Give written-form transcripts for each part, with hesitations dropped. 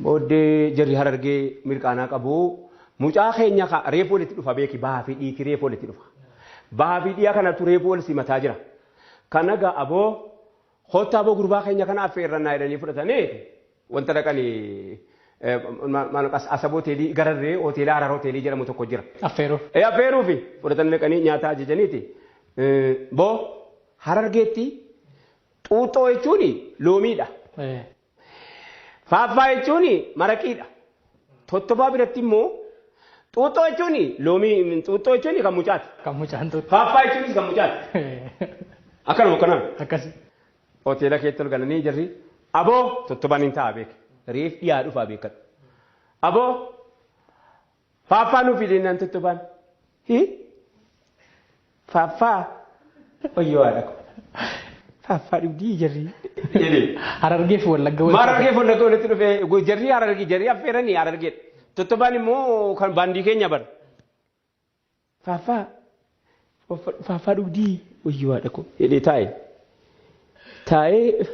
Booddee jarri Harargee mirqaanaa qabu. Mucaa keenya reefu walitti dhufa beeki, bahaa fi dhiiti reefu walitti dhufa. Bahaa fi dhiya kanatu reefu wal simataa jira. Kana gaa aboo kottaa aboo gurbaa keenya kana affeerrannaa jedhanii fudhatanii wanta dhaqanii Asab hoteelii gararree hoteela Harar hoteelii jedhamu tokko jira. Affeeruuf. Affeeruufi fudhatanii dhaqanii nyaata ajajaniiti. Boo Harargeetti xuuxxoo jechuun loomiidha. Faaffaa jechuun maraqiidha. Tottobaa biratti immoo xuuxxoo jechuun loomii, xuuxxoo jechuun kan mucaati. Kan mucaan xuuxxoo. Faaffaa jechuunis kan mucaati. Akkanuma kanaan. Akkasi. Hoteela keetti ol galanii jarri aboo tottobaan hin ta'a beek. Reef dhiyaa dhufaa beekadhu. Aboo faaffaa nuuf fidinaan tottobaan. Hi faaffaa wayyoo haadha ko. Faaffaa dhugdii jarri. Harargee fi Wallagga walitti. Harargee fi Wallagga walitti dhufee jarri Harargee jarri affeeranii Harargeedha. Tottobaan immoo kan baandii keenya bara. Faaffaa faaffaa dhugdii wayyoo haadha ko jedhee taa'e. Taa'ee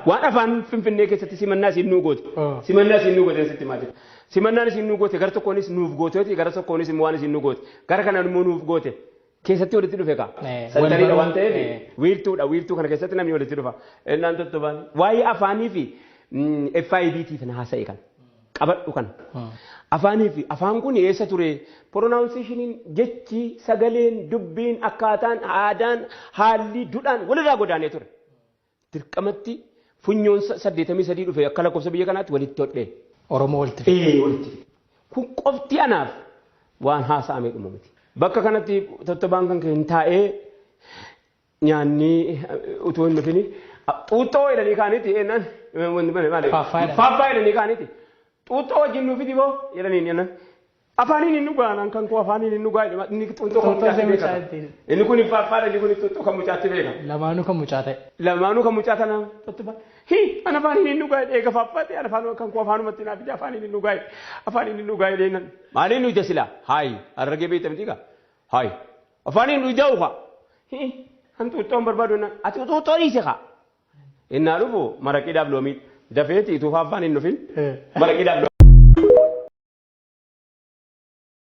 waan afaan Finfinnee keessatti simannaa isiin nuu goote. Simannaa isiin nuu goote sitti himaa jira. Simannaan isiin nuu goote gara tokkoonis nuuf gooteeti, gara tokkoonis immoo waan isiin nuu goote. Gara kanaan immoo nuuf goote. Keessatti walitti dhufe kaa. Santariidha waan ta'eef wiirtuudha, wiirtuu kana keessatti namni walitti dhufa. Innaan tottobaan waa'ee afaanii fi FIB kana haasa'e kana. Qabadhu kana. Afaanii fi afaan kun eessa ture? Pronunciationiin, jechi, sagaleen, dubbiin, akkaataan, aadaan, haalli, dudhaan walirraa godaanee ture. Dirqamatti funyoon 83 dhufe akka lakkoofsa biyya kanaatti walitti hodhee. Oromoo walitti fide. Ee, walitti fide. Kun qofti anaaf waan haasa'amee dhumu miti. Bakka kanatti tottobaan kan kee hin taa'ee nyaanni utuu hin dhufini xuuxxoo jedhanii kaaniiti ennaan maali? Faaffaa jedhan. Faaffaa jedhanii kaaniiti. Xuuxxoo wajjin nuu fidi boo jedhaniin jennaan. Afaaniin hin dhugaa naan kan koo afaaniin hin dhugaa jedhama. Inni xuuxxoo kan Xuuxxoo mucaatti isa beeka. mucaatti. Inni kun faaffaadha, inni kun xuuxxoo kan mucaatti beeka. Lamaanuu kan mucaa ta'e. Lamaanuu kan mucaa tana tottobaa. Hi ana afaaniin hin dhugaa jedhee eega faaffaate ana afaan kan koo afaanumatti naa fide afaaniin hin dhugaa jedhe afaaniin hin dhugaa jedhee nan. Maaliin dhuyda silaa? Haayi Harargee beekta miti gaa? Haayi afaaniin dhuydaa ukaa. Hi an xuuxxoon barbaadu naan ati xuuxxoo dhiise kaa. Innaa dhufu maraqiidhaaf loomii dafeeti utuu faaffaan hin dhufin maraqiidhaaf loomii.